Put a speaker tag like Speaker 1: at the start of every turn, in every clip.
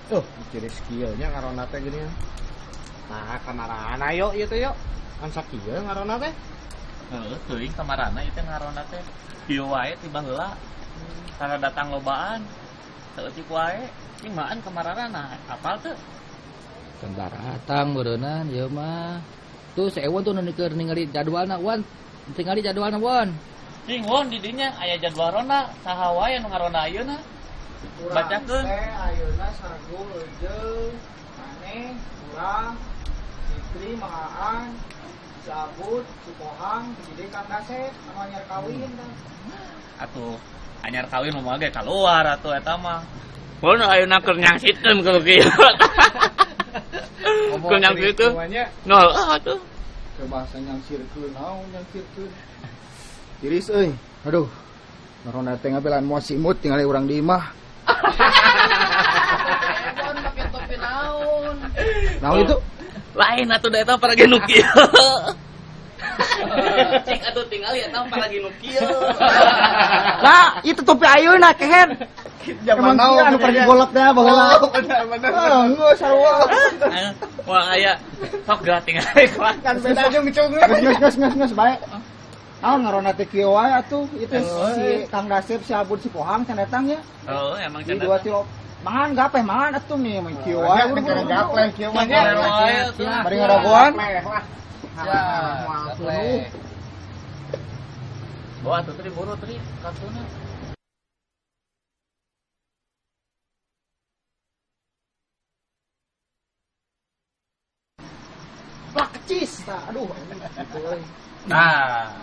Speaker 1: Tuh, ciri skillnya ngaronda teh gini. Nah, kamarana yuk ieu teh yuk. Kan sakieu ngaronda teh.
Speaker 2: Heeh, teuing kamarana ieu teh ngaronda teh. Kieu wae ti baheula. Tara datang lobaan. Saeutik wae, cing maan kamarana nah apal teu?
Speaker 3: Can daratang meureunnan ieu mah. Tuh si Ewon tuh nu keur ningali jadwalna Wan. Tingali jadwalna Won.
Speaker 2: Cing Won di dinya aya jadwal ronda, saha wae nu ngaronda ayeuna? Bacakeun.
Speaker 4: Teh ayeuna sargul jeung maneh urang Fitri Mahaan Cabut Cipohang jadi Kang Dasep anu anyar kawin tah.
Speaker 2: Atuh anyar kawin mah ge kaluar atuh eta mah. Mun ayeuna keur nyangsikeun kalau kieu. Keur nyangsikeun. Nol atuh.
Speaker 4: Ke bahasa nyangsirkeun naon nyangsirkeun. Tiris euy. Aduh. Ngaronda teh ngabelaan moal simut tingali urang di imah.
Speaker 3: Ewon make topi naon?
Speaker 4: Naon itu?
Speaker 2: Lain atuh da eta paragi nu kieu. Cik atuh tingali eta paragi nu kieu.
Speaker 4: Lah, itu topi ayeuna kehed. Zaman naon anu pergi golok teh baheula. Bener. Geus sarua.
Speaker 2: Wah aya sok geura tingali
Speaker 4: kan beda jeung ngecung. Geus geus geus bae. Naon ngaronda teh kieu wae atuh itu si Kang Dasep si Abud si Pohang can datang ya.
Speaker 2: Oh, emang can
Speaker 4: datang. Dua tilu mangan gapeh mangan atuh nih mun kieu wae.
Speaker 1: Gapeh kieu mah nya.
Speaker 4: Bari ngaragoan.
Speaker 3: Ya, gapeh.
Speaker 2: Bawa atuh teh buru teh kartuna.
Speaker 4: Plak kecis tah. Aduh.
Speaker 2: Nah.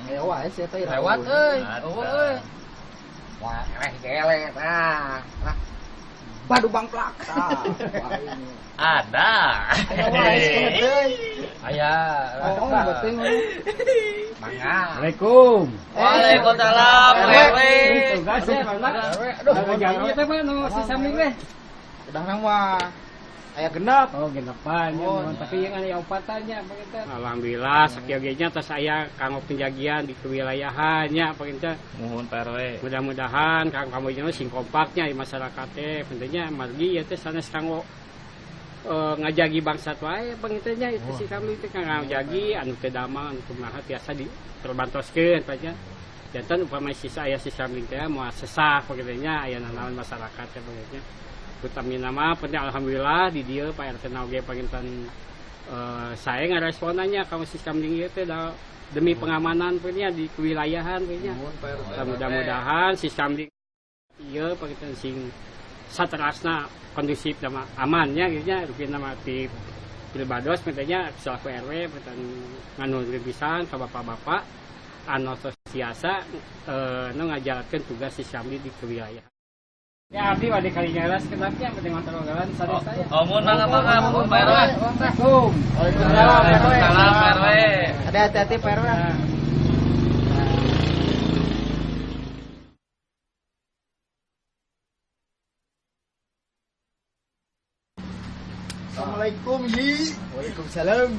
Speaker 4: Aya wae sia teh
Speaker 3: lewat euy. Eueuh euy.
Speaker 4: Wah, eleh gele tah. Lah. Badu bangplak tah.
Speaker 2: Ada.
Speaker 4: Aya wae sia teh.
Speaker 3: Aya.
Speaker 4: Oh, beuteung.
Speaker 3: Mangga.
Speaker 5: Assalamualaikum.
Speaker 2: Waalaikumsalam.
Speaker 5: Tugas ya, aduh, jalan teh mah nu si Samling teh.
Speaker 4: Udah mah aya genep.
Speaker 5: Oh, genepan ya, oh, tapi yang aya opatannya panginten. Alhamdulillah sakieu ge nya tos aya kanggo penjagian di kewilayahan nya panginten.
Speaker 2: Muhun Pak RW.
Speaker 5: Mudah-mudahan kang kamu sing kompaknya di masyarakat teh pentingnya margi ieu teh sanes kanggo ngajagi bangsat wae panginten nya itu si kami teh kanggo ngajagi anu teu damang anu kumaha tiasa diperbantoskeun panginten. Janten upama sisa aya si Samling teh moal sesah panginten nya aya nanaon masyarakat teh panginten. Utamina mah penting alhamdulillah di dieu Pak RT na oge panginten saya ngaresponannya ka si Kamling ieu teh demi pengamanan punya di kewilayahan punya. Mudah-mudahan si Kamling ieu panginten sing saterasna kondusif sama amannya gitu nya rupina mah ti Pilbados pentenya selaku RW panginten nganuhunkeun pisan ka bapak-bapak anu tiasa nu ngajalankeun tugas si Kamling di kewilayahan. Ya, abdi bade kali ngelas kenapnya penting ngobrol-ngobrol sanes saya.
Speaker 2: Oh, mun mangga mangga mun Pak RW.
Speaker 4: Assalamualaikum.
Speaker 2: Waalaikumsalam Pak RW.
Speaker 4: Ada hati-hati Pak RW. Assalamualaikum Yi. Waalaikumsalam.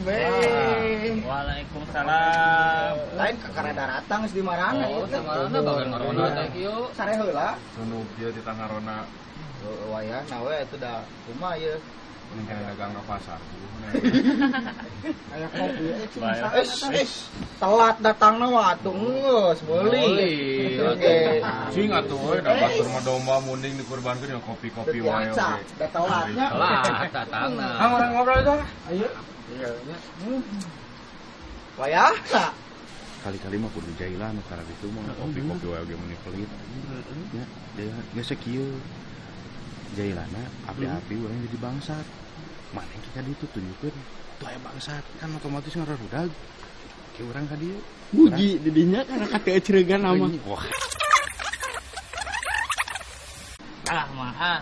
Speaker 2: Waalaikumsalam.
Speaker 4: Lain kakara daratang geus di marana
Speaker 3: ieu teh. Marana bagan ngarona teh kieu.
Speaker 4: Sare heula.
Speaker 6: Sunu kieu di tangarona.
Speaker 4: Heueuh wayahna we atuh da kumaha ieu.
Speaker 6: Mending kana dagang ka pasar.
Speaker 4: Aya kopi telat datangna mah atuh geus meuli. Oke.
Speaker 6: Cing atuh we da batur mah domba munding dikurbankeun ya kopi-kopi wae oge.
Speaker 4: Da telatnya.
Speaker 3: Telat datangna.
Speaker 4: Ah orang ngobrol itu. Ayo. Iya nya. Wayahna.
Speaker 6: Kali-kali mah kudu jailan nu karena itu mah kopi-kopi wae oge meuni pelit. Nya, geus sakieu. Jailana api-api urang jadi bangsat. Mana kita ditu tunjukkeun tuh aya bangsat kan otomatis ngararudag. Ki urang ka dieu.
Speaker 5: Muji di dinya karena kate ecregan mah.
Speaker 6: Wah.
Speaker 2: Ah, mahan.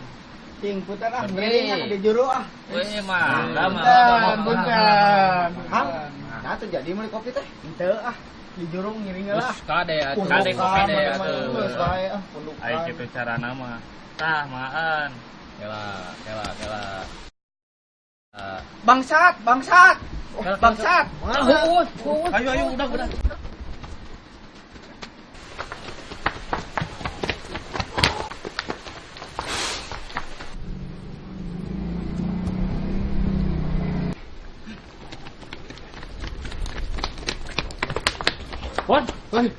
Speaker 4: Cing putar ah ngiring di juru ah.
Speaker 2: Weh mah, mah.
Speaker 4: Punten. Hang, nah teu jadi meuli kopi teh. Henteu ah. Di juru ngiring lah.
Speaker 3: Kade atuh.
Speaker 2: Kade kopi deh atuh.
Speaker 4: Geus bae ah pundukan.
Speaker 2: Ai kitu carana mah. Tah, maan.
Speaker 3: Kela, kela, kela.
Speaker 4: Bangsat, bangsat. Bangsat.
Speaker 2: Ayo, ayo, udah, udah.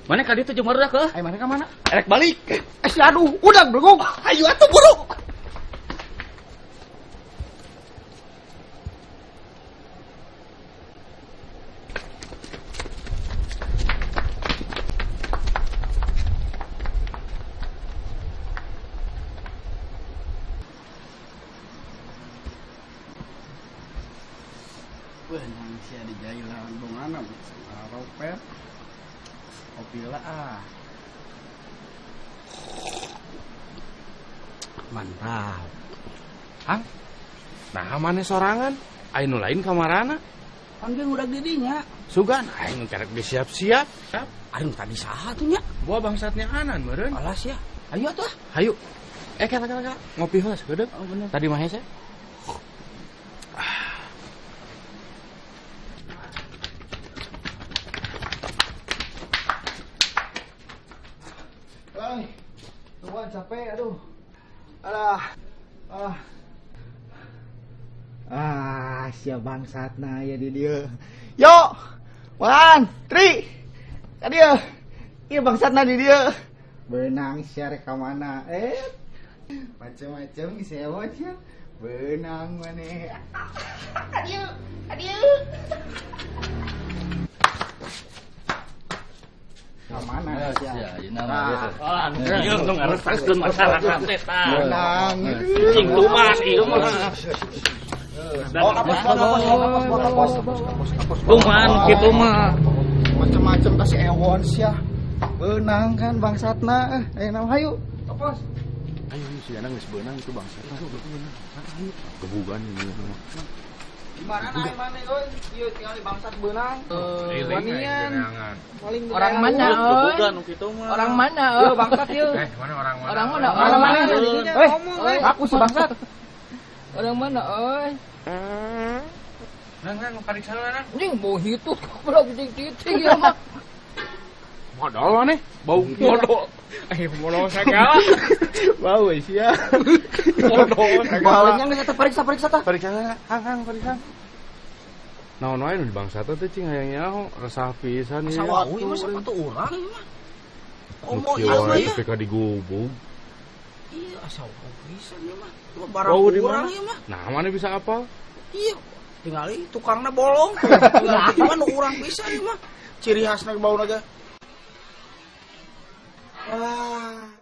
Speaker 2: Mana ka ditu jeung barudak heuh?
Speaker 4: Ayo mana ka mana?
Speaker 2: Erek balik.
Speaker 4: Eh si aduh, udah belum. Ayo atuh buru.
Speaker 1: Benang sia di jailan bongana ropet. Kopi lah ah. Mantap.
Speaker 6: Hah? Nah, mana sorangan? Ayo nu lain kamarana?
Speaker 4: Pan ge udah didinya.
Speaker 6: Sugan aing karek disiap-siap.
Speaker 4: Aing tadi saha tuh nya?
Speaker 6: Buah bangsatnya anan meureun.
Speaker 4: Alas ya. Ayo atuh.
Speaker 6: Hayu. Eh kala kala kala. Ngopi heula sakedeuk.
Speaker 4: Oh bener.
Speaker 6: Tadi mah hese.
Speaker 4: Tuhan capek, aduh. Alah. Ah. Ah, sia bangsatna ya di dieu. Yo. Wan, Tri. Ka dieu. Ieu bangsatna di dieu. Beunang sia rek ka mana? Eh. Macem-macem sia sia. Beunang maneh. Ka dieu, ka dieu. Ka mana sia?
Speaker 2: Ah, anu ieu nu ngareskeun masyarakat teh tah.
Speaker 4: Beunang.
Speaker 2: Cing tumas ieu mah.
Speaker 4: Oh, kapos, kapos, kapos, kapos, kapos, kapos.
Speaker 2: Tuman kitu mah.
Speaker 4: Macem-macem kasih ewon sia. Beunang kan bangsatna. Eh, naon hayu. Kapos.
Speaker 6: Ayo si Anang geus beunang itu bangsatna. Gebugan ieu mah.
Speaker 4: Di mana na mana euy? Ieu tinggal di bangsat beunang. Wanian. Paling
Speaker 3: Orang mana euy?
Speaker 2: Gebugan nu kitu mah.
Speaker 3: Orang mana
Speaker 4: Ieu
Speaker 3: euy?
Speaker 4: bangsat ieu.
Speaker 6: Eh, mana orang mana?
Speaker 3: Orang mana?
Speaker 4: Orang mana?
Speaker 3: Orang
Speaker 4: Eh, aku si bangsat.
Speaker 3: Orang mana euy?
Speaker 6: Nang nang pariksa nang.
Speaker 3: Anjing bau hitut goblok cicing ya mah.
Speaker 6: Modal maneh, bau modal. Eh, modal segala. Bau sia. Modal segala.
Speaker 4: Palingnya geus eta periksa-periksa tah.
Speaker 6: Pariksa hang hang pariksa. Naon wae nu di bangsat teh cing hayang nyaho resah pisan ieu.
Speaker 4: Asa wau ieu mah sepatu urang ieu mah.
Speaker 6: Nu
Speaker 4: Komo
Speaker 6: kieu
Speaker 4: ieu mah
Speaker 6: wae
Speaker 4: ya.
Speaker 6: tapi ka digubug.
Speaker 4: Iya, asa wau pisan ieu mah. Ieu mah barang
Speaker 6: Bau di
Speaker 4: urang
Speaker 6: mana?
Speaker 4: ieu mah.
Speaker 6: Nah, mana bisa apal?
Speaker 4: Iya, tinggali tukangna bolong. Tinggali ieu mah nu urang pisan ieu mah. Ciri khasna bauna ge. Ah.